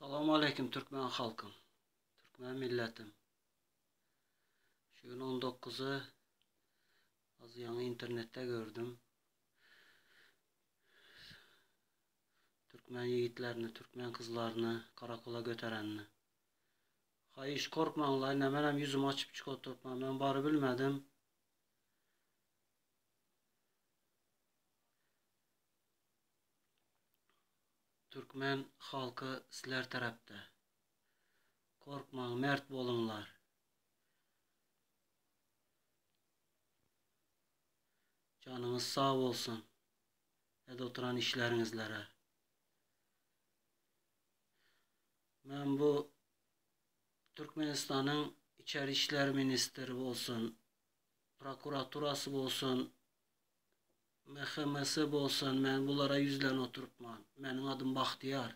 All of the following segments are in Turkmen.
Salam aleýkum türkmen halkym, türkmen milletim. Şu gün 19-y az ýaňy internetde gördüm. Türkmen ýigitlerini, türkmen gyzlaryny karakola göterenini. Haýyş korkmaňlar, ine menem ýüzümi açyp çyk oturypman, men bary bilmedim. Türkmen halky sizler tarapda. Korkmaň mert boluňlar. Janyňyz sag bolsun. Ed oturan işleriňizlere. Men bu Türkmenistanyň içeri işler ministri bolsun, prokuraturasy bolsun, MHM-si bolsun, men bulara ýüzlen oturypman. Meniň adym Bagtyýar.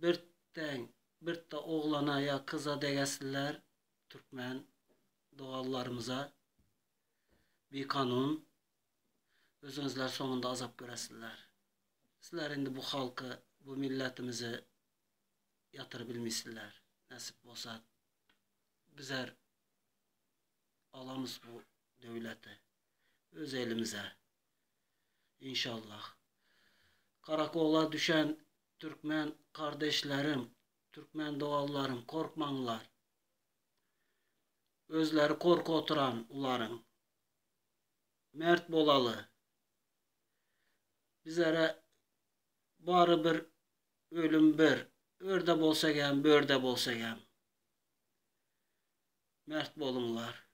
Bir teň, birde oglana ýa kyza degesliler türkmen doganlarymyza bikanun özüňizler soňunda azap göresizler. Sizler indi bu halky, bu milletimizi ýatyryp bilmeýsizler. Nesip bolsa bizer alamyz bu döwleti öz elimize. İnşallah. Karakola düşen türkmen kardeşlerim, türkmen doganlarym korkmaňlar. Özleri korky oturan ularyň. Mert bolaly. Bizlere bary bir ölüm bir. Örde bolsa gem, börde bolsa gem. Mert boluňlar.